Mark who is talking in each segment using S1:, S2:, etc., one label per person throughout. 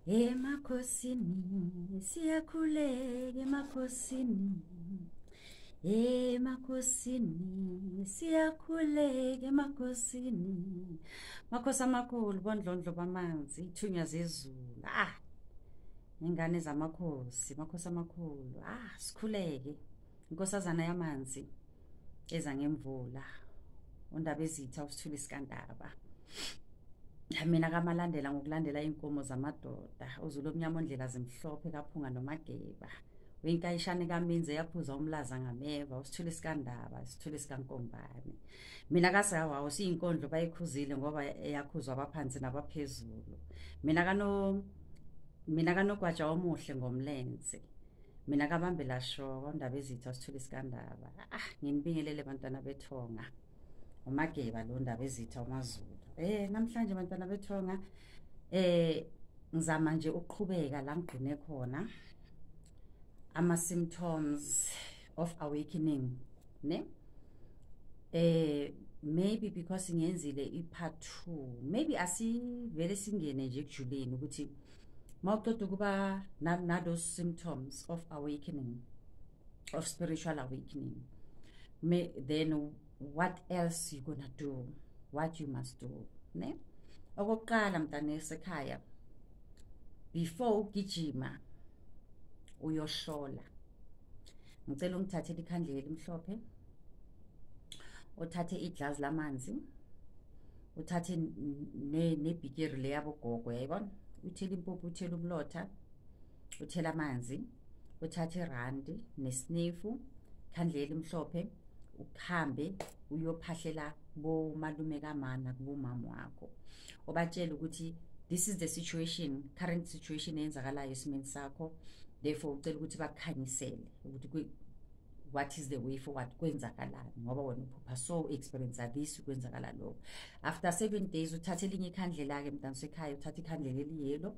S1: Emakhosini siyakhuleka, emakhosini, emakhosini siyakhuleka, emakhosini. Makhosi amakhulu, bondlondlo bamanzi, ithunywa zezulu. Ah, ingane zamakhosi, makhosi amakhulu. Ah, sikhuleke. Inkosazana yamanzi eza ngemvula. Undaba ezitha usithule isikandaba. Mina kaMalandela ngokulandela inkomo zamadoda, uZulu omnyama ondlela zimhlophe kaphunga nomageba. Uyinkayishane kaMinze yaphuza umlaza ngameva, usithule isikandaba, isithule sikankombane. Mina kaSawawo siyinkondlo bayikhuzile ngoba eyakhuzwa abaphansi nabaphezulu. Mina kaNogwaja omuhle ngomlenze. Mina kabambela shoko ndaba ezitha usithule isikandaba. Ah, nginibingelele bantwana bethonga. Umageba lo ndaba ezitha uMaZulu. Namhlanje bantwana bethonga ngizama nje ukuqhubeka la ngigcine khona ama symptoms of awakening, ne? Maybe because ngiyenzile i-part 2, maybe asivele singene nje ekujuleni ukuthi mawuqeda ukuba na those symptoms of awakening, of spiritual awakening, then what else you gonna do, what you must do, ne? Okokuqala mntana esekhaya, before ugijima uyohlola, ngicela ungithathele ikhandlela elimhlophe, uthathe iglass lamanzi, uthathe nebhikiri le yabogogo, yayibona, uthele impuphu, uthele umlotha, uthele amanzi, uthathe irandi nesnifu, ikhandlela elimhlophe, uhambe uyophahlela bomalume kamana kubomama wakho, ubatshele ukuthi this is the situation, current situation eyenzakalayo esimeni sakho, therefore ucela ukuthi bakukhanyisele ukuthi what is the way forward, kwenzakalani ngoba wena uphupha so, experience this, kwenzakala lokho. After 7 days uthathe elinye ikhandlela ke mntana sekhaya, uthathe ikhandlela eliyelo,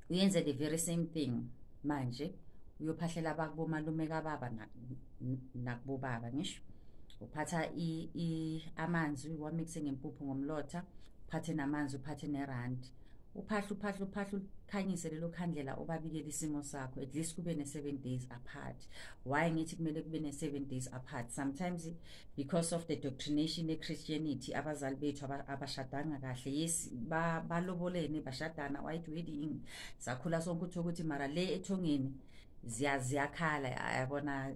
S1: uyenze the very same thing manje, uyophahlela abakubomalume kababa nakubobaba, ngisho uphatha amanzi uwamixe ngempuphu ngomlotha, uphathe namanzi, uphathe nerandi, uphahla uphahla uphahla, ukhanyise lelo khandlela, ubabikele isimo sakho. At least kube ne-7 days apart. Why ngithi kumele kube ne-7 days apart? Sometimes because of the doctrination ye-Christianity, abazali bethu abashadanga kahle. Yes, balobolene, bashadana, white wedding, sakhula sonke uthi ukuthi mara le ethongeni ziyakhala, yabona,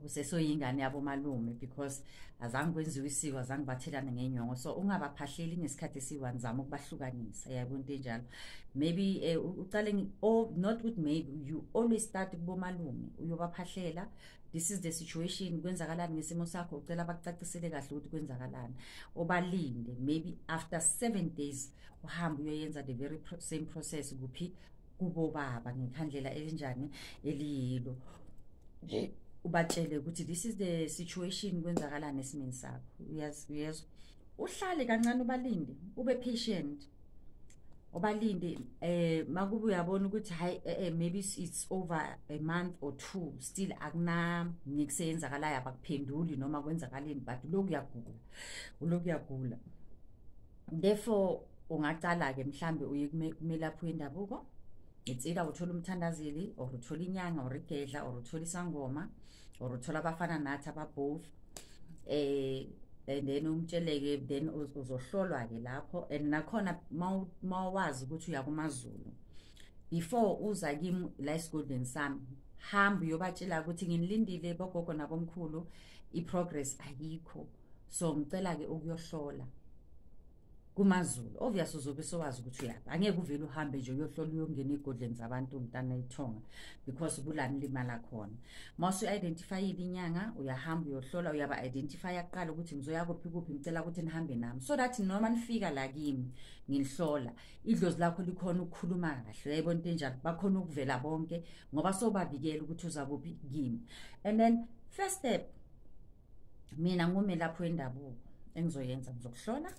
S1: usesoyingane yabomalume because azange kwenziwe isiko, azange bathelane ngenyongo. So ungabaphahleli ngesikhathi esiyi-one, zama ukubahlukanisa, yabo, into enjalo. Maybe ucale, or not ukuthi maybe, you always start kubomalume, uyobaphahlela, this is the situation, kwenzakalani ngesimo sakho, ucela bakucacisele kahle ukuthi kwenzakalani, obalinde maybe after 7 days uhambe uyoyenza the very same process kuphi, kubobaba, ngekhandlela elinjani, eliyilo, ubatshele ukuthi this is the situation, kwenzakalani esimeni sakho. Uyezwa, uhlale kancane, ubalinde, ube patient, ubalinde. Makube uyabona ukuthi hayi, maybe it's over a month or two, still akuna nikuseyenzakalayo, abakuphenduli noma kwenzakaleni, but lokhu uyagula, ulokhu uyagula, therefore ungacala ke mhlambe uye kumelaphi wendabuko. It's either uthola umthandazeli or uthola inyanga or igedla or uthola isangoma or uthola abafana nathi aba-both, and then umtsheleke, then uzohlolwa ke lapho. And nakhona mawazi ukuthi uya kumaZulu, before uza kimi la esigodlweni sami, hamba uyobatshela ukuthi nginilindile bogogo nabomkhulu, i-progress ayikho, so ngicela ke ukuyohlola kumaZulu. Obvious uzobe sowazi ukuthi uyaphi, angeke uvele uhambe nje uyohlola, uyongena ey'godlweni zabantu mntana ethonga, because kulani limala khona. Mawusu-identifyile inyanga, uyahamba uyohlola, uyaba-identifya kuqala ukuthi ngizoya kuphi kuphi, ngicela ukuthi nihambe nami so that noma nifika la kimi nginihlola, idlozi lakho likhona ukukhuluma kahle, uyayibona into enjalo, bakhona ukuvela bonke ngoba sobabikela ukuthi uza kuphi kimi. And then first step, mina ngumelaphi wendabuko, engizoyenza ngizokuhlola,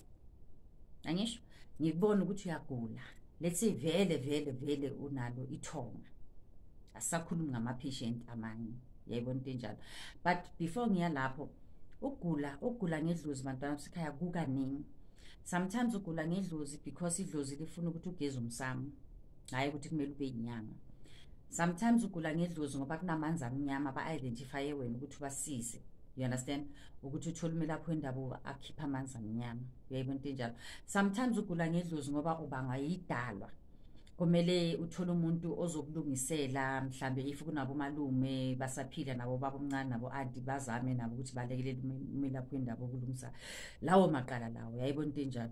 S1: angisho ngikubona ukuthi uyagula, let's say vele vele vele unalo ithonga, asisakhulumi ngama-patient amanye, yayibona into enjalo. But before ngiya lapho, ukugula ngedlozi bantwana basekhaya kukaningi. Sometimes ugula ngedlozi because idlozi lifuna ukuthi ugeze umsamo, hayi ukuthi kumele ube inyanga. Sometimes ugula ngedlozi ngoba kunamanzi amnyama ba-identifye wena ukuthi ubasize, you understand, ukuthi uthole umelaphi wendabuko akhipha amanzi amnyama, uyayibona into enjalo. Sometimes ugula ngedlozi ngoba ubangwa yidalwa, kumele uthole umuntu ozokulungisela, mhlambe if kunabo malume basaphila nabo baba omncane nabo anti, bazame nabo ukuthi balekelele umelaphi wendabuko ukulungisa lawo maqala lawo, uyayibona into enjalo.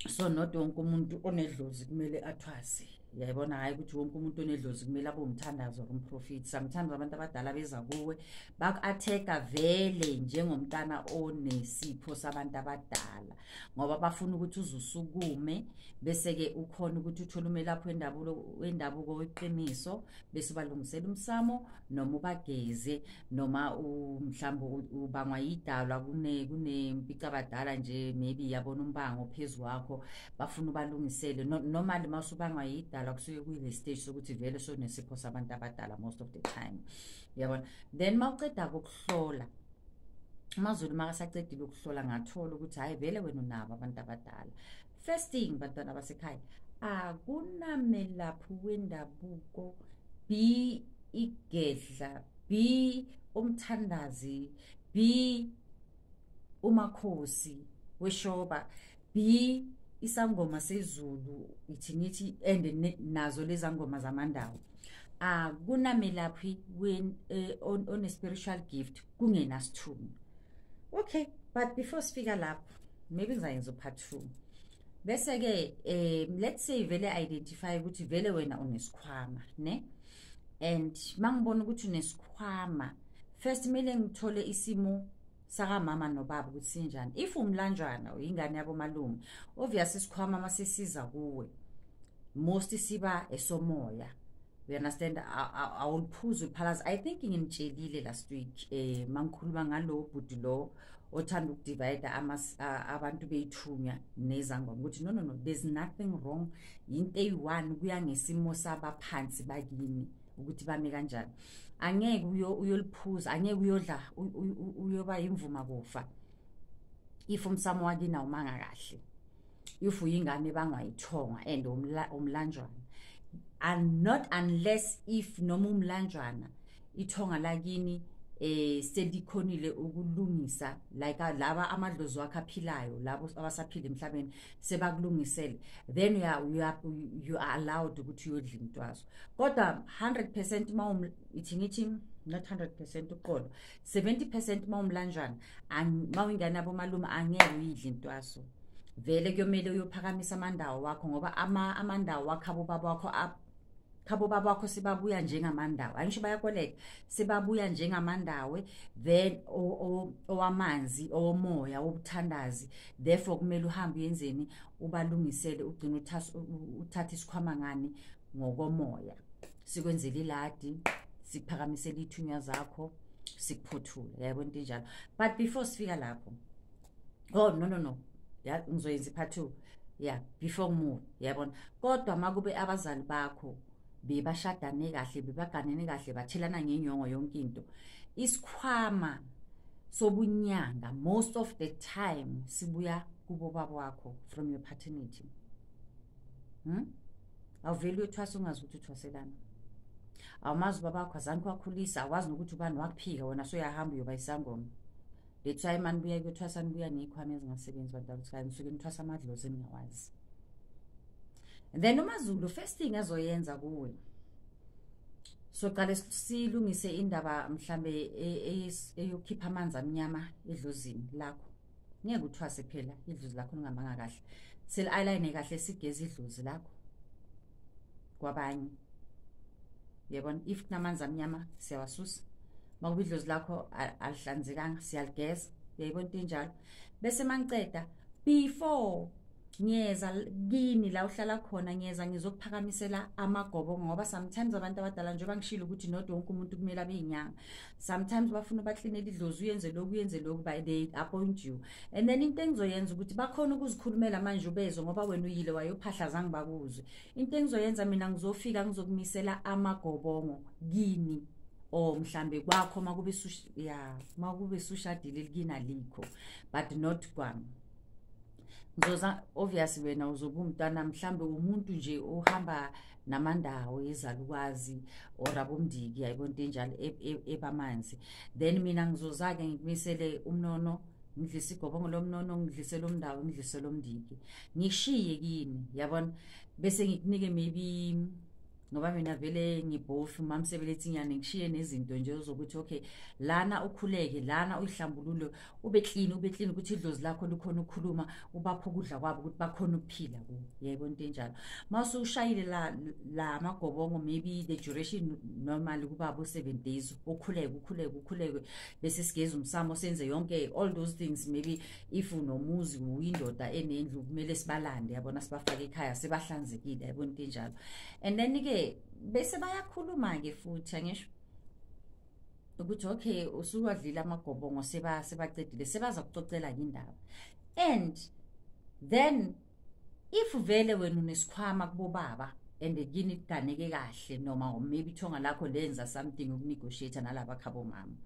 S1: So not wonke umuntu onedlozi kumele athwase, uyayibona, hayi ukuthi wonke umuntu onedlozi kumele abe umthandazo or umprofit. Sometimes abantu abadala beza kuwe baku-attack-a vele njengomntana onesipho sabantu abadala, ngoba bafuna ukuthi uzusukume bese-ke ukhona ukuthi uthole umelaphi wendabuko weqiniso, bese ubalungisela umsamo noma ubageze, noma mhlawumbe ubangwa yidalwa, kunempicabadala nje, maybe yabona umbango phezu kwakho, bafuna ubalungisele. Normally mawusubangwa yidalwa kusuke kuyile stage sokuthi vele sonesipho sabantu abadala most of the time, uyabona. Then mawuceda ukuhlola, amaZulu makasacedile ukuhlola, ngathola ukuthi hayi vele wena unabo abantu abadala. First thing, bantwana basekhaya, akunamelaphi wendabuko, be igedla, be umthandazi, be umakhosi weshoba, be isangoma sezulu, ithi ngithi and nazo lezi ngoma zamandawo, akunamelaphi one spiritual gift kungenasithunywa. Okay, but before sifika lapho, maybe ngizayenza part 2. Bese ke let's say vele identify ukuthi vele wena unesikhwama, ne, and mangibona ukuthi unesikhwama, first kumele ngithole isimo sakamama nobaba ukuthi sinjani. If umlanjwana, uyingane yabo malume, obviously isikhwama masesiza kuwe most siba esomoya, you understand, awuliphuzi uliphalaza. I think nginitshelile last week mangikhuluma ngalo bhuti lo othanda ukudivide abantu beyithunya nezangoma ukuthi no, no, no, there's nothing wrong, into eyi-one, kuya ngesimo sabaphansi bakini ukuthi bame kanjani. Angeke uyoliphuza, angeke uyodla uyoba imvuma kufa if umsamo wakini awumanga kahle, if uyingane bangayithonga and umlanjwana, and not unless if noma umlanjwana ithonga lakini selikhonile ukulungisa, like laba amadlozi wakhe aphilayo, labo abasaphila emhlabeni sebakulungisele, then you are allowed ukuthi uyodla intwaso. Kodwa 100% ma ithi ngithi not 100%, uqolo, 70% mawumlanjwana, mawingane abomalume, angeke uyidle intwaso. Vele kuyomele uyophakamisa amandawo wakho, ngoba amandawo wakho abobaba wakho, khabo baba wakho sebabuya njengamandawo, angisho bayakoleka, sebabuya njengamandawe, then owamanzi, owomoya wobuthandazi. Therefore kumele uhambe uyenzeni, ubalungisele, ugcine uthathe isikhwama ngani ngokomoya, sikwenzele iladi, sikuphakamisele ithunya zakho, sikuphuthule, yayibona into enjalo. But before sifika lapho, oh no, no, no, ya, ngizoyenza i-part 2, yeah, before move, yabona. Kodwa makube abazali bakho bebashadane kahle, bebaganene kahle, bathelana ngenyongo, yonke into, isikhwama sobunyanga most of the time sibuya kubo baba wakho, from your paternity. Awuveli uyothwasa ungazi ukuthi uthwaselana, awumazi ubaba wakho, azange wakhulisa, awazi nokuthi ubani wakuphika wena, soyahamba uyoba isangoma. That's why manibuya kuyothwasa nibuya ney'khwama ezingasebenzi, bantu abathi nisuke nithwasa amadlozi eningawazi. And then uMaZulu, first thing azoyenza kuwe, soqale silungise indaba mhlambe eyokhipha amanzi amnyama edlozini lakho. Ngeke uthwase phela idlozi lakho lingamanga kahle, seli-align kahle, sigeze idlozi lakho kwabanye, yabona. If kunamanzi amnyama siyawasusa, makuba idlozi lakho alihlanzekanga siyaligeza, uyayibona into enjalo. Bese mangiceda, before ngiyeza kini la uhlala khona, ngiyeza ngizokuphakamisela amagobo, ngoba sometimes abantu abadala, njengoba ngishilo ukuthi not wonke umuntu kumele abe yinyanga, sometimes bafuna baklinele idlozi, uyenze lokhu, uyenze lokhu, by they appoint you. And then into engizoyenza ukuthi bakhona ukuzikhulumela manje ubezwe, ngoba wena uyile wayophahla zange bakuzwe. Into engizoyenza mina, ngizofika ngizokumisela amagobongo kini or mhlambe kwakho, makube ya, makube sushadile, likini alikho, but not kwami. Ngizoza obviously wena uzoba umntwana, mhlambe umuntu nje ohamba namandawo ezalukwazi or abomndiki, yayibona into enjalo ebamanzi. Then mina ngizoza-ke ngikumisele umnono, ngidlise igobongo lomnono, ngidlise lo mndawo, ngidlise lo mndiki, ngishiye kini, yabona. Bese ngikunike maybe, ngoba mina vele ngibhofu mamsebeletsi nyane, ngishiye nezinto nje zokuthi okay, lana ukhuleke, lana uyihlambulule, ube clean, ube clean ukuthi idlozi lakho likhona ukukhuluma, ubapho ukudla kwabo ukuthi bakhona ukuphila kuwo, yayibona into enjalo. Mase ushayile la amagobongo, maybe the duration normally kuba bo 7 days, ukhuleke, ukhuleke, ukhuleke, bese sigeza umsamo, senze yonke all those things. Maybe if unomuzi, uyindoda enendlu, kumele sibalande, yabona, sibafake ekhaya sebahlanzekile, yayibona into enjalo. And then ke bese bayakhuluma ke futhi, angisho ukuthi okay, usuwadlile amagobongo, sebacedile, sebaza kucocela indaba. And then if vele wena unesikhwama kubobaba and kini kuganeke kahle, noma maybe ithonga lakho lenza something ukunegotiate nalaba khabo mama,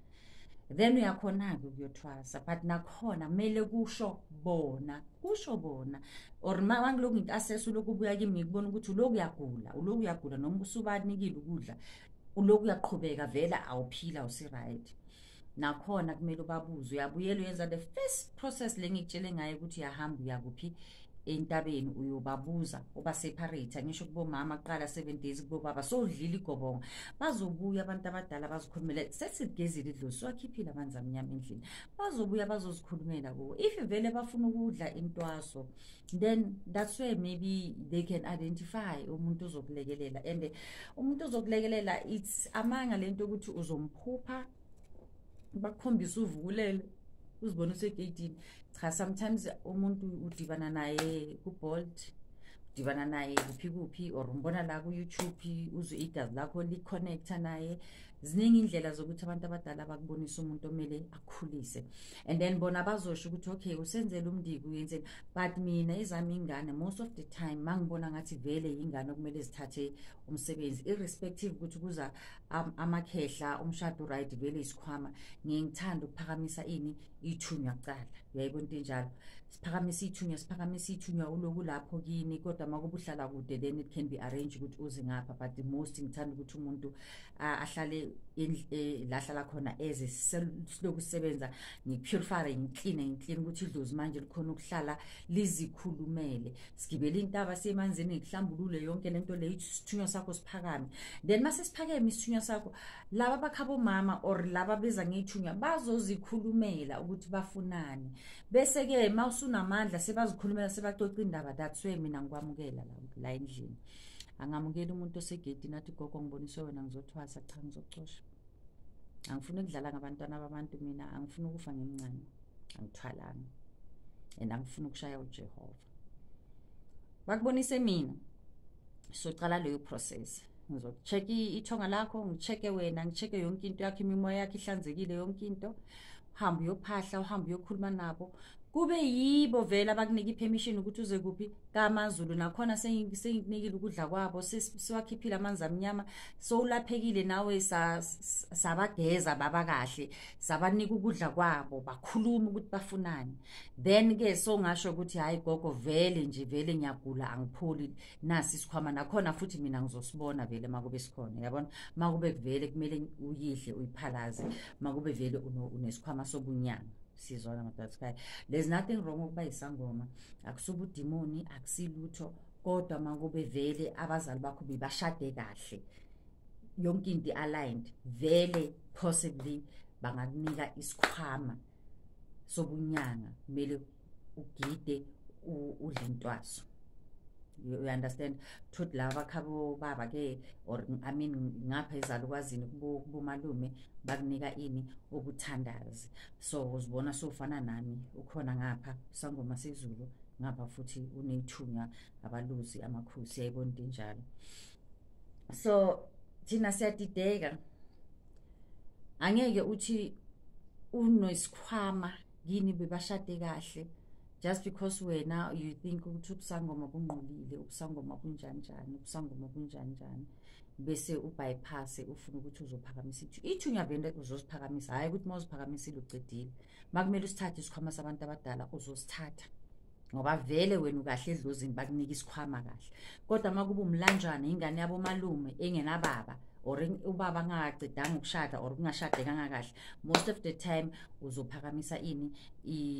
S1: then uyakhona-ke ukuyothwasa. But nakhona kumele kusho bona, kusho bona, or mangilokhu ngi-assess, ulokhu ubuya kimi, ngikubona ukuthi ulokhu uyagula, ulokhu uyagula, noma usubanikile ukudla, ulokhu uyaqhubeka, vele awuphila, awusi-right. Nakhona kumele ubabuze. Uyabuyela uyenza the first process le ngikutshele ngayo ukuthi uyahamba uyakuphi entabeni, uyobabuza, uba-separate, ngisho kubomama kuqala 7 days, kubobaba sowudlile igobongo. Bazobuya abantu abadala bazikhulumela. Sesigezile idlozi, siwakhiphile amanzi amnyama endlini, bazobuya bazozikhulumela kuwo. If vele bafuna ukudla intwaso, then that's where maybe they can identify umuntu ozokulekelela. And umuntu ozokulekelela, it's amanga lento ukuthi uzomphupha, bakukhombisa uvukulele, uzibone usegeyidini. Cha, sometimes umuntu udibana naye ku-Bolt, udibana naye kuphi kuphi, or umbona la ku-YouTube, uzwe igazi lakho li-connecta naye. Ziningi indlela zokuthi abantu abadala bakubonise umuntu omele akukhulise, and then bona bazosho ukuthi okay, usenzele umndiki, uyenzeni. But mina ezami ingane, most of the time mangibona ngathi vele ingane okumele zithathe umsebenzi, irrespective ukuthi kuza amakhehla, umshado right, vele isikhwama, ngiye ngithanda ukuphakamisa ini, ithunywa kucala, uyayibona into enjalo. Siphakamisa ithunywa, siphakamisa ithunywa, uloku lapho kini. Kodwa uma kuba uhlala kude, then it can be arranged ukuthi uze ngapha. But the most ngithanda ukuthi umuntu ahlale la ahlala khona, eze siloku sisebenza, ngipurify, ngikline, ngikline ukuthi idlozi manje likhona ukuhlala lizikhulumele. Sigibele intaba, siyemanzini, ngikuhlambulule yonke lento leyo, isithunywa sakho siphakame. Then mase siphakeme isithunywa sakho, laba bakhabo mama or laba beza ngeyithunywa bazozikhulumela ukuthi bafunani. Bese-ke mawusunamandla, sebazikhulumela, sebacoca indaba, that's where mina ngikwamukela la endlini. Angamukeli umuntu osegedini athi, "Gogo, ngiboniswe wena, ngizothwasa." Cha, ngizocosha. Angifuni ukudlala ngabantwana babantu mina, angifuni ukufa ngimncane, angithwalanga, and angifuni ukushaya uJehova. Bakubonise mina, socala leyo process. Ngizocheck ithonga lakho, ngicheke wena, ngicheke yonke into yakho, imimoya yakho ihlanzekile, yonke into. Uhambe uyophahla, uhambe uyokhuluma nabo, kube yibo vele abakunika ipermission ukuthi uze kuphi kaMaZulu. Nakhona sengikunikile ukudla kwabo, siwakhiphile amanzi amnyama, sowulaphekile nawe, sabageza baba kahle, sabanika ukudla kwabo, bakhuluma ukuthi bafunani. Then ke songasho ukuthi, "Hayi gogo, vele nje vele ngiyagula, angipholi, nasi isikhwama." Nakhona futhi mina ngizosibona vele makube sikhona, yabona. Makube vele kumele uyidle, uyiphalaze, makube vele unesikhwama sobunyanga. Sizwana madoda? There's nothing wrong ukuba isangoma, akusubudimoni, akusilutho. Kodwa makube vele abazali bakho bebashade kahle, yonke into aligned, vele possibly bangakunika isikhwama sobunyanga, kumele ugide, udle intwaso, you understand? Thothi laba bakhabo baba ke, or I mean ngapha ezalukwazini kubomalume, bakunika ini, ukuthandaza. So uzibona sofana nami, ukhona ngapha sangoma sezulu, ngapha futhi unethunya, abaluzi, amakhosi, yayibona into enjalo. So thina siyadideka. Angeke uthi unesikhwama kini bebashade kahle just because wena you think ukuthi ubusangoma bungqolile, ubusangoma bunjani njani, ubusangoma bunjani njani, bese ubypass, ufuna ukuthi uzophakamisa ithunya. Vele uzosiphakamisa, hhayi ukuthi uma uziphakamisile ucedile. Makumele usithathe isikhwama sabantu abadala, uzosithatha. Ngoba vele wena ukahle edlozini, bakunika isikhwama kahle. Kodwa uma kuba umlanjwana, ingane yabomalume engenababa, or ubaba angakacedanga ukushada or kungashadekanga kahle, most of the time uzophakamisa ini,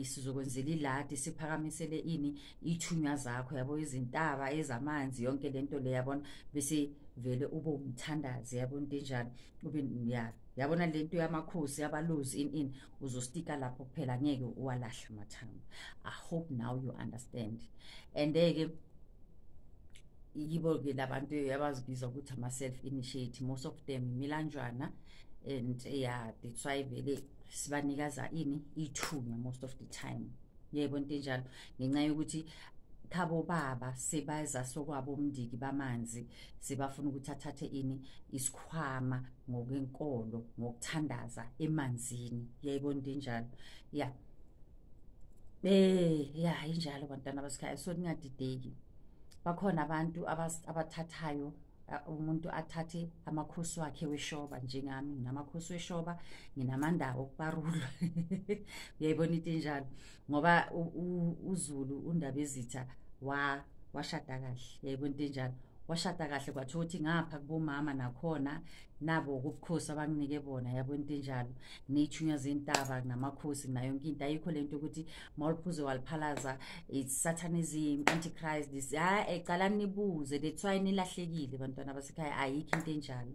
S1: sizokwenzela iladi, siphakamisele ini, ithunywa zakho, yabo, izintaba ezamanzi, yonke lento le, yabona, bese vele ube umthandazi, yabo, into enjalo, ube ya yabona lento yamakhosi yabalozi in uzostika lapho kuphela, ngeke uwalahla amathambo. I hope now you understand. And ke yibo ke labantu abazibiza ukuthi ama-self initiate, most of them imilanjwana, and yeah, that's why vele sibanikaza ini, ithunywa most of the time, yebo, into enjalo, ngenxa yokuthi khabo baba sebaza sokwabo umndiki bamanzi, sebafuna ukuthi athathe ini, isikhwama ngokwenkolo, ngokuthandaza emanzini, yayibona into enjalo. Yeah, yeah, injalo bantwana basikhaya, so ningadideki. Bakhona abantu abathathayo, umuntu athathe amakhosi wakhe weshoba, njengami nginamakhosi weshoba, nginamandawo okubarulwa, uyayibona into enjalo, ngoba uZulu uNdabezitha washada kahle, uyayibona into enjalo, washada kahle, kwathiwa ukuthi ngapha kubomama nakhona nabo kubukhosi abanginike bona, yabo, into enjalo, ney'thunywa zentaba namakhosi nayo yonke into. Ayikho lento ukuthi mawuliphuze waliphalaza, it's satanism, antichrist, this. Hayi, ecalani nibuze, that's why nilahlekile bantwana basekhaya. Ayikho into enjalo.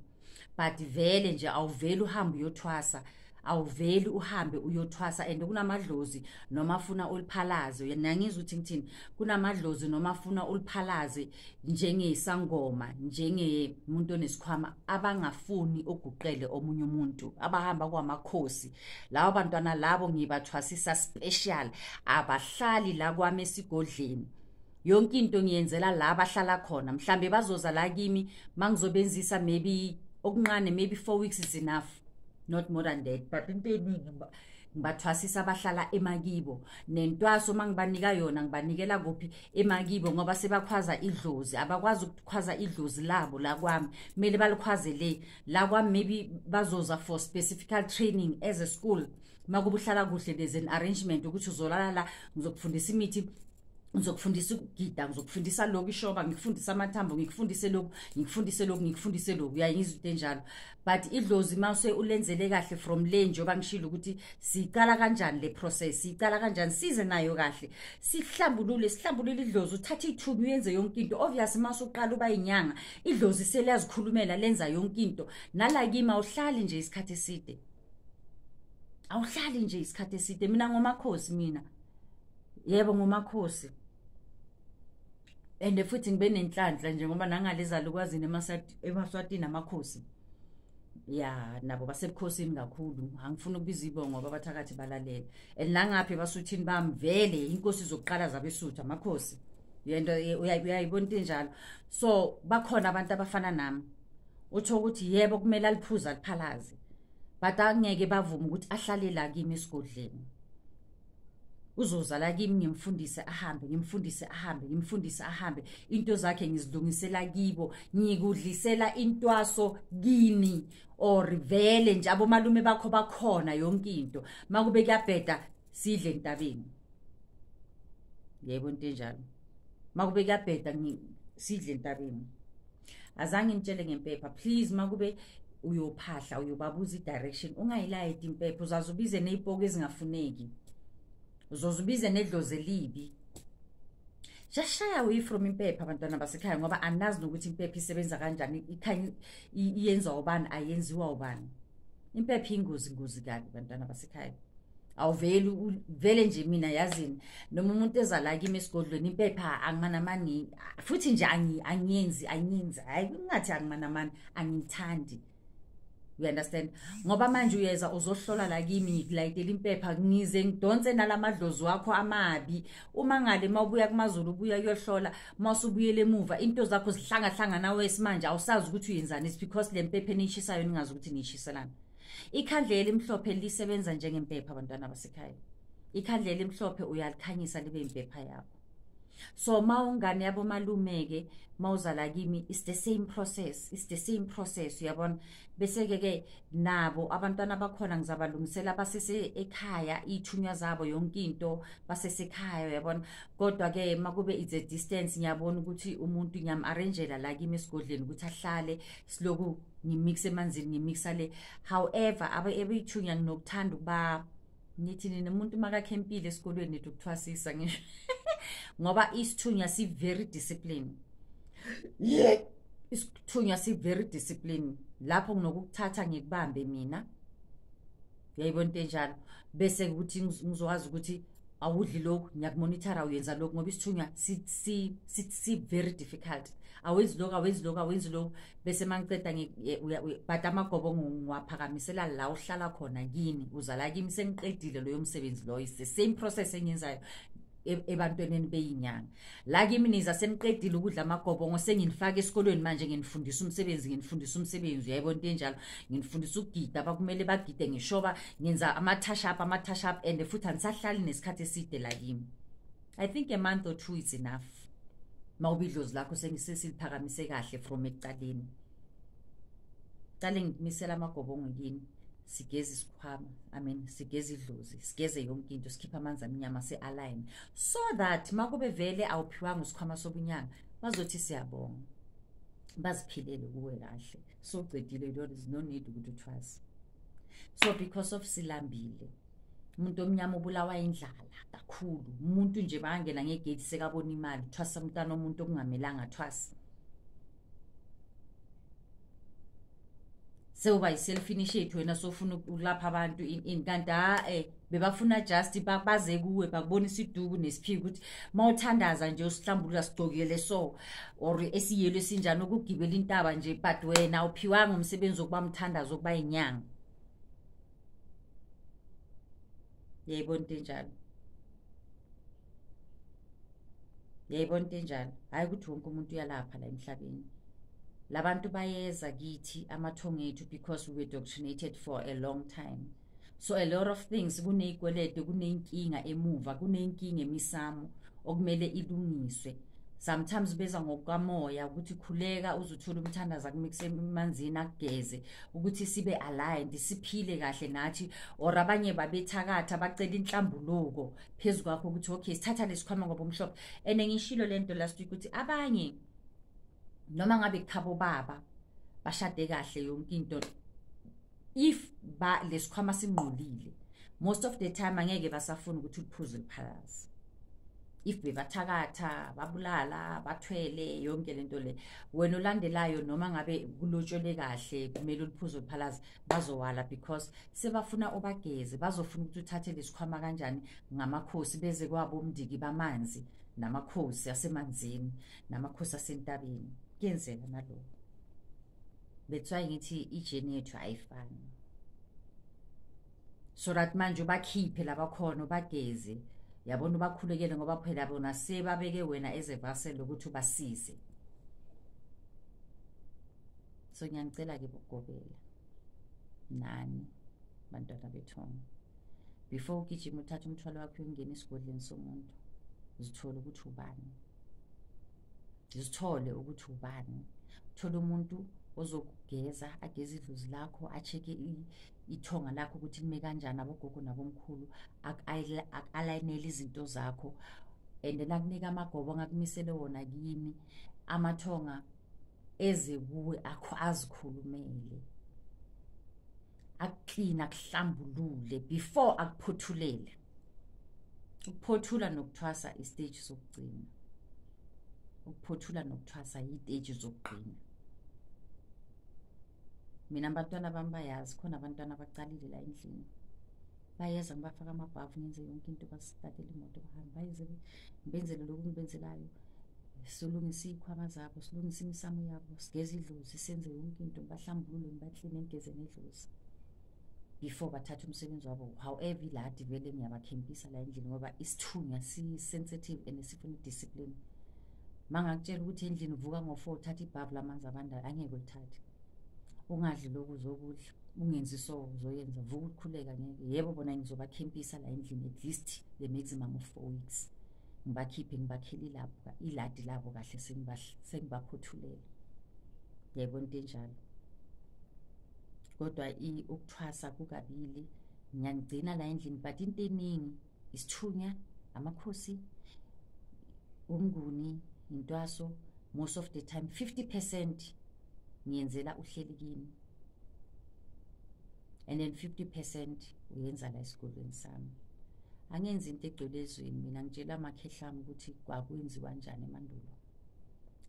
S1: But vele nje awuveli uhambe uyothwasa, awuveli uhambe uyothwasa, and kunamadlozi noma afuna uliphalaze. Nangizwa ukuthi ngithini? Kunamadlozi noma afuna uliphalaze njengesangoma, njengemuntu onesikhwama, abangafuni oguqele omunye umuntu, abahamba kwamakhosi. Labo bantwana labo ngibathwasisa special, abahlali la kwami esigodleni. Yonke into ngiyenzela la abahlala khona. Mhlambe bazoza la kimi mangizobenzisa maybe okuncane, maybe 4 weeks is enough, not more than that. But into eningi ngibathwasisa abahlala emakibo, nentwaso mangibanika yona ngibanikela kuphi? Emakibo, ngoba sebakhwaza idlozi, abakwazi ukukhwaza idlozi labo la kwami, kumele balikhwaze le la kwami. Maybe bazoza for specific training as a school. Makuba uhlala kuhle, there's an arrangement ukuthi uzolala la, ngizokufundisa imithi, ngizokufundisa ukugida, ngizokufundisa lokhu, ishoba, ngikufundisa amathambo, ngikufundise lokhu, ngikufundise lokhu, ngikufundise lokhu, uyayizwa into enjalo. But idlozi mase ulenzele kahle from le, njengoba ngishilo ukuthi siqala kanjani le process, siqala kanjani, size nayo kahle, sihlambulule, sihlambulule idlozi, uthathe ithuba uyenze yonke into. Obvious, mase uqala uba inyanga, idlozi seliyazikhulumela, lenza yonke into. Nala kimi awuhlali nje isikhathi eside, awuhlali nje isikhathi eside. Mina ngomakhosi, mina yebo ngomakhosi, and futhi ngibe nenhlanhla nje ngoba nangalezalukazini emaswatini amakhosi ya nabo basebukhosini kakhulu. Angifuni ukubiza ibongo ngoba abathakathi balalela. And nangaphi ebasuthini bami vele inkosi zokuqala zabesuthu amakhosi, yento uyayibona into enjalo. So bakhona abantu abafana nami, utho ukuthi yebo kumele aliphuze aliphalaze, but angeke bavume ukuthi ahlale la kimi esigodleni. Uzozala kimi, ngimfundise ahambe, ngimfundise ahambe, ngimfundise ahambe, into zakhe ngizilungisela kibo, ngikudlisela intwaso kini, or vele nje abomalume bakho bakhona, yonke into. Makube kuyabheda, sidle entabeni, yebo, into enjalo. Makube kuyabheda, sidle entabeni. Azange ngitshele ngempepha. Please, makube uyophahla, uyobabuza i-direction, ungayilayiti impepha, uzaze ubize ney'poko ezingafuneki, uzoze ubize nedlozi elibi. Just shy away from impepha, abantwana basekhaya, ngoba anazi nokuthi impepha isebenza kanjani, iyenziwa ubani, ayenziwa ubani. Impepha ingozi, ingozi kabi, bantwana basekhaya. Awuveli vele nje. Mina yazini, noma umuntu eza la kimi esigodlweni, impepha angimanamani futhi nje, angiyenzi, angiyenzi, hayi, kungathi angimanamani, angiyithandi, you understand? Ngoba manje uyeza uzohlola la kimi, ngikulayitela impepha, ngize ngidonse nalamadlozi wakho amabi. Uma ngale mawubuya kumaZulu, ubuya kuyohlola, mawusubuyele emuva into zakho zihlangahlangana nawe esimanje, awusazi ukuthi uyenzani. It's because le mpepha eniyishisayo ningazi ukuthi niyishiselana. Ikhandlela elimhlophe lisebenza njengempepha, abantwana basekhaya. Ikhandlela elimhlophe uyalikhanyisa libe impepha yakho. So mawungane yabo malume-ke, mawuzala kimi, it's the same process, it's the same process, uyabona. Bese-ke ke nabo abantwana bakhona ngizabalungisela basese ekhaya, iy'thunywa zabo yonke into basesekhaya, uyabona. Kodwa-ke makube it's a distance, ngiyabona ukuthi umuntu ngiyam-arrangela la kimi esigodleni ukuthi ahlale, siloku ngimixe emanzini, ngimixa le. However, abeyithunywa nginokuthanda ukuba ngithi nina umuntu makakhempile esikolweni nithi ukuthwasisa ngisho, ngoba isithunywa si-very discipline, isithunywa si-very discipline. Lapho nginokukuthatha ngikubambe mina, uyayibona into enjalo, bese ukuthi ngizokwazi ukuthi awudli lokhu, ngiyakumonithara, uyenza lokhu, ngoba isithunywa si-very difficult. Awenzi lokhu, awenzi lokhu, awenzi lokhu, bese mangiceda but amagobo ngiwaphakamisela la uhlala khona kini, uzala kimi sengiqedile loyo msebenzi loyo. It's the same process engiyenzayo ebantwaneni beyinyanga la kimi. Niza seniqedile ukudla amagobongo, senginifaka esikolweni manje, nginifundisa umsebenzi, nginifundisa umsebenzi, uyayibona into enjalo. Nginifundisa ukugida, abakumele bagide, ngishoba ngenza ama-touch up, ama-touch up, and futhi anisahlali nesikhathi eside la kimi. I think a month or two is enough mawuba idlozi lakho sengisiphakamise kahle from ekuqaleni. Qale ngikumisela amagobongo kini, sigeze isikhwama, I mean sigeze idlozi, sigeze yonke into, sikhiphe amanzi amnyama, se-align, so that makube vele awuphiwanga isikhwama sobunyanga, bazothi siyabonga, baziphilele kuwe kahle. So ucedile, there is no need ukuthi uthwase. So because of silambile, umuntu omnyama ubulawa indlala kakhulu. Umuntu nje bangena ngegate sekabona imali, thwasa umntana omuntu okungamelanga thwasa. Sewuba yi-self initiate wena, sofuna ukulapha abantu in kanti bebafuna just baze kuwe bakubonisa iduku nesiphiko ukuthi mawuthandaza nje usihlambulula sigcokile so or esiyelo esinjani ukugibela intaba nje, but wena uphiwanga umsebenzi wokuba umthandazo, wokuba inyanga. Yayibona into enjalo, yayibona into enjalo. Hhayi ukuthi wonke umuntu uyalapha la emhlabeni. Labantu bayeza kithi amathongo ethu because we were indoctrinated for a long time. So a lot of things, kuney'kwelede, kuney'nkinga emuva, kuney'nkinga emisamo okumele ilungiswe. Sometimes beza ngokukamoya ukuthi khuleka uzuthula umthandazo akumixe emanzini akugeze ukuthi sibe aligned, siphile kahle nathi. Or abanye babethakatha bacela inhlambuluko phezu kwakho ukuthi okay sithatha lesikhwama ngoba umhlophe. And ngishilo lento last week ukuthi abanye noma ngabe kukhabo baba bashade kahle yonke into, if ba lesikhwama sinqolile most of the time angeke basafuna ukuthi uliphuze liphalaze. If bebathakatha, babulala, bathwele yonke lento le, wena olandelayo noma ngabe kulotshole kahle kumele uliphuze uliphalaze, bazowala because sebafuna obageze, bazofuna ukuthi uthathe lesikhwama kanjani ngamakhosi, beze kwabo umndiki bamanzi namakhosi asemanzini namakhosi asentabeni. Kuyenzeka nalokho. That's why ngithi ijeni yethu ayifani. So that manje ubakhiphe labakhona ubageze, yabona, ubakhulekele, ngoba phela bona sebabeke wena as a vessel ukuthi ubasize. So ngiyanicela ke bokugobela nani bantwana bethongo, before ugijima uthatha umthwalo wakho uyongena esigodleni somuntu, uzithole ukuthi ubani, uzithole ukuthi ubani. Uthola umuntu ozokugeza, ageze idlozi lakho, a-check-e ithonga lakho ukuthi lime kanjani, abogogo nabomkhulu, aku-alayinele izinto zakho, and then akunika amagobo angakumisele wona kini, amathonga eze kuwe akho azikhulumele, akuclean, akuhlambulule before akuphothulele. Ukuphothula nokuthwasa istage sokugcina. Ukuphothula nokuthwasa yiteji zokugcina. Mina abantwana bami bayazi, khona abantwana abaqalile la endlini, bayeza ngibafaka amabhavu, ngenze yonke into, basitatele imoto bahambe, bayeze ngibenzele lokhu ngibenzelayo, silungise iy'khwama zabo, silungise imisamo yabo, sigeze idlozi, senze yonke into, ngibahlambulule, ngibakline, ngigeze nedlozi before bathathe umsebenzi wabo. However, iladi vele ngiyabakhempisa la endlini ngoba isithunywa si-sensitive and sifuna i-discipline. Mangakutshela ukuthi endlini uvuka ngo-4 uthathe ibhavu lamanzi abandayo, angeke ulithathe. Ungadli lokhu uzokudla, ungenzi so uzoyenza, vuka ukhuleka ngeke. Yebo bona ngizobakhempisa la endlini at least the maximum of 4 weeks. Ngibakhiphe ngibakhele ilapho iladi labo kahle, sengibaphothulele. Yayibona into enjalo. Kodwa ukuthwasa kukabili, ngiyanigcina la endlini, but into eningi isithunya, amakhosi, umnguni, intwaso. Most of the time 50% ngiyenzela uhleli kimi, and then 50% uyenza la esikolweni sami. Angenzi into egcwele ezweni mina, ngitshela amakhehla ami ukuthi kwakwenziwa kanjani emandulo.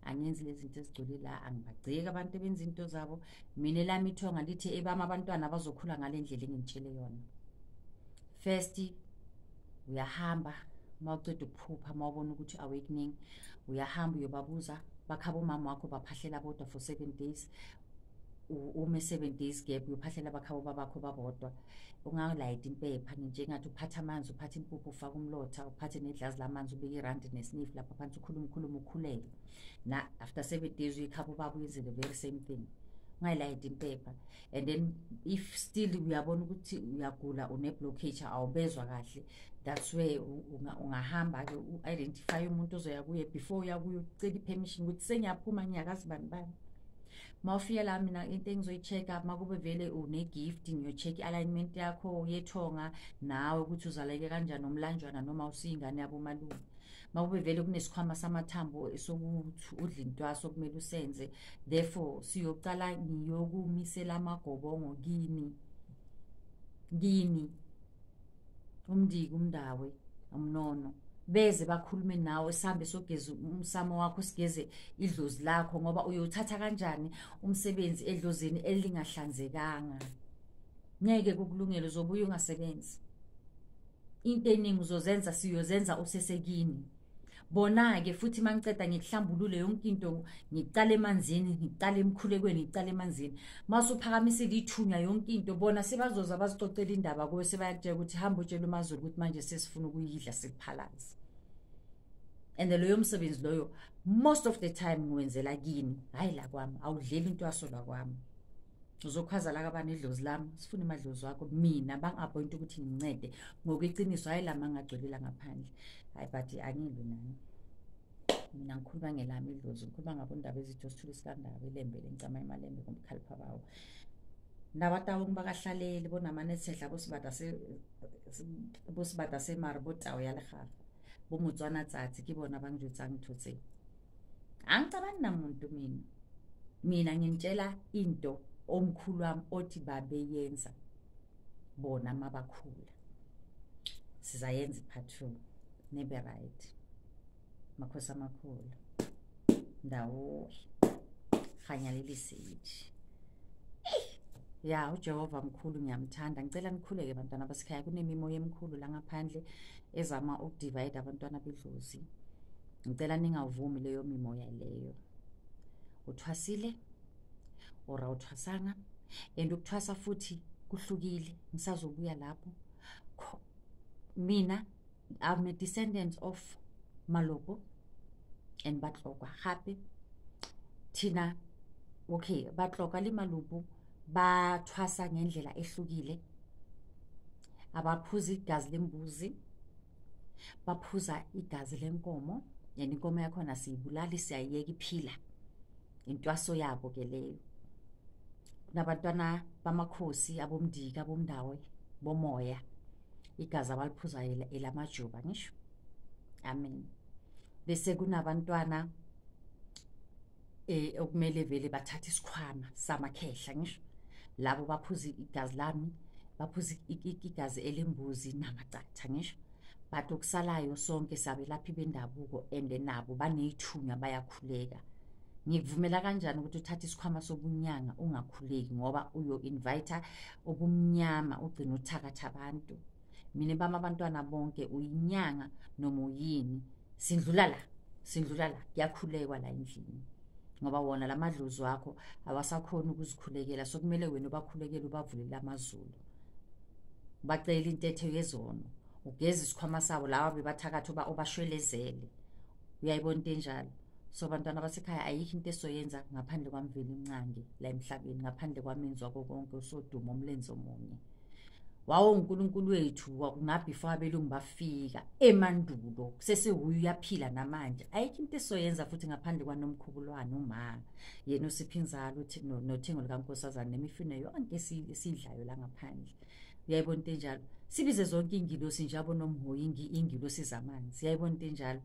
S1: Angenzi lezi zinto ezigcwele la, angibagceki abantu abenza into zabo. Mina elami ithonga lithi ebami abantwana bazokhula ngale ndlela engimtshele yona. First uyahamba, uma uceda ukuphupha, uma ubona ukuthi awakening, uyahamba uyobabuza bakhaba umama wakho, baphahlela bodwa for 7 days. Ume 7 days gap, uyophahlela bakhabo babakho babodwa. Ungalayiti impepha, njengathi uphatha amanzi, uphatha impuphu, ufake umlotha, uphathe nedlazi lamanzi, ubeke irandi nesniff lapha phansi, ukhulume ukhulume ukhuleke. Na after 7 days uyikhaba ubaba, uyenze the very same thing. Ungayilayiti impepha. And then if still uyabona ukuthi uyagula, une-blockage, awubezwa kahle, that's where ungahamba-ke u-identify umuntu ozoya kuye. Before uya kuye, ucela i-permission ukuthi sengiyaphuma, ngiyakazi bani bani. Uma ufika la, mina into engizoyi-check-a, uma kube vele une-gift, ngiyo-check i-alignment yakho yethonga nawe ukuthi uzaleke kanjani, umlanjwana noma usiyingane yabomalume. Uma kube vele kunesikhwama samathambo esokuthi udle intwaso okumele usenze, therefore siyocala ngiyokumisela amagobongo kini kini, umndiki, umndawe, umnono, beze bakhulume nawe, sihambe sogeza umsamo wakho, sigeze idlozi lakho, ngoba uyothatha kanjani umsebenzi edlozini elingahlanzekanga? Ngeke kukulungele, uzobuya ungasebenzi. Into eningi uzozenza, siyozenza usesekini. Bona-ke futhi uma ngiceda ngikuhlambulule yonke into, ngicala emanzini, ngicala emkhulekweni, ngicala emanzini, mase uphakamisile ithunya yonke into, bona sebazoza bazicocela indaba kuwe, sebayakutshela ukuthi hamba utshela uMaZulu ukuthi manje sesifuna ukuyidla, sikuphalaze. And loyo msebenzi loyo most of the time ngiwenzela kini, hhayi la kwami. Awudleli intwaso la kwami, uzokhwaza la kabani idlozi lami, sifuna imadlozi wakho. Mina bangi-appoint ukuthi ngincede ngokweqiniso, hhayi lama ngagcwelela ngaphandle. Hayi, but angilwi nani, mina ngikhuluma ngelami idlozi, ngikhuluma ngabo ndaba ezithi osithule sikandaba ilembe lencama emalembe ngomkhalipha bawo nabatawong bakahlaleli bonamanetshehla bosebata semare botawo ya legaga bomotswana tsatsi ke bona bangijwetsang ntho tse. Angicabani namuntu mina, mina ngintshela into omkhulu wami othi babeyenza bona mabakhula. Sizayenza i-part 2, nibe right. Makhosi amakhulu, ndawo khanya leli sithi ya uJehova mkhulu, ngiyamthanda. Ngicela nikhuleke bantwana basekhaya, kunemimoya emikhulu la ngaphandle ezama ukudivide abantwana bedlozi. Ngicela ningavumi leyo mimoya leyo. Uthwasile or awuthwasanga, and ukuthwasa futhi kuhlukile, ngisazobuya lapho. Mina I'm a descendant of Maloko and Batlokwa. Gape thina, okay, Batlokwa le Malopo ba thwasa ngendlela ehlukile. Abaphuza igazi lembuzi, baphuza igazi lenkomo, and inkomo yakhona siyibulali, siyayiyeka iphila. Intwaso yabo ke leyo. Kunabantwana bamakhosi, abomndika, abomndawe, bomoya, igazi abaliphuzayo elamajuba, ngisho amen. Bese kunabantwana okumele vele bathathe isikhwama samakhehla, ngisho labo baphuza igazi lami, baphuza igazi elembuzi namacatha, ngisho. But okusalayo sonke sabelaphi bendabuko, and nabo baneyithunywa, bayakhuleka. Ngikuvumela kanjani ukuthi uthathe isikhwama sobunyanga ungakhuleki? Ngoba uyo-invite ubumnyama, ugcine uthakatha abantu. Mina bami abantwana bonke, uyinyanga noma uyini, sindlula la, sindlula la, kuyakhulekwa la endlini, ngoba wona lamadlozi wakho awasakhona ukuzikhulekela, so kumele wena ubakhulekele, ubavulele amazulu, bacela intetho yezono, ugeze isikhwama sabo laba bebathakatha, ubashwelezele. Uyayibona into enjalo? So bantwana basekhaya, ayikho into esoyenza ngaphandle kwamveli incangi la emhlabeni, ngaphandle kwamenzi wako konke, usodumo, umlenze omunye. Wawunkulunkulu wethu ngabefore abelungu bafika emandulo, sesewuye uyaphila namanje. Ayikho into esizoyenza futhi ngaphandle kwaNomkhubulwane uma yena usipha inzalo nothengo lukaNkosazana nemifino yonke esiyidlayo la ngaphandle. Uyayibona into enjalo? Sibize zonke iy'ngilosi nje, abonomhoyi, iy'ngilosi zamanzi. Uyayibona into enjalo?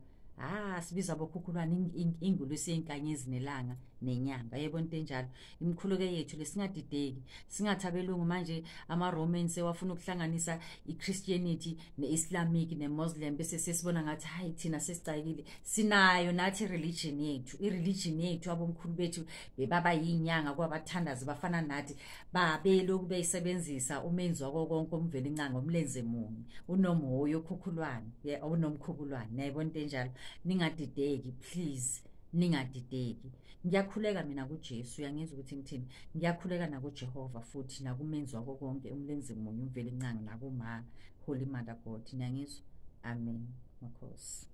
S1: Sibiza abokhukhulwane, ingilosi yenkanyezi nelanga nenyanga. Uyayibona into enjalo? Imikhuleko yethu lesingadideki, singathi abelungu manje ama-Romans sewafuna ukuhlanganisa i-Christianity ne-Islamic ne-Muslim, bese sesibona ngathi hayi thina sesicakile. Sinayo nathi i-religion yethu, i-religion yethu abomkhulu bethu bebaba yinyanga kwabathandazi bafana nathi, babelokhu beyisebenzisa umenzi wako konke umveli incanga umlenze munye unomhoyi okhukhulwane unomkhubulwane. Niyayibona into enjalo? Ningadideki please, ningadideki. Ngiyakhuleka mina kuJesu, uyangizwa ukuthi ngithini? Ngiyakhuleka nakuJehova futhi nakumenzi wako konke umlenze munye umveli incanga nakuma Holy Mother God. Niyangizwa? Amen. Makhosi.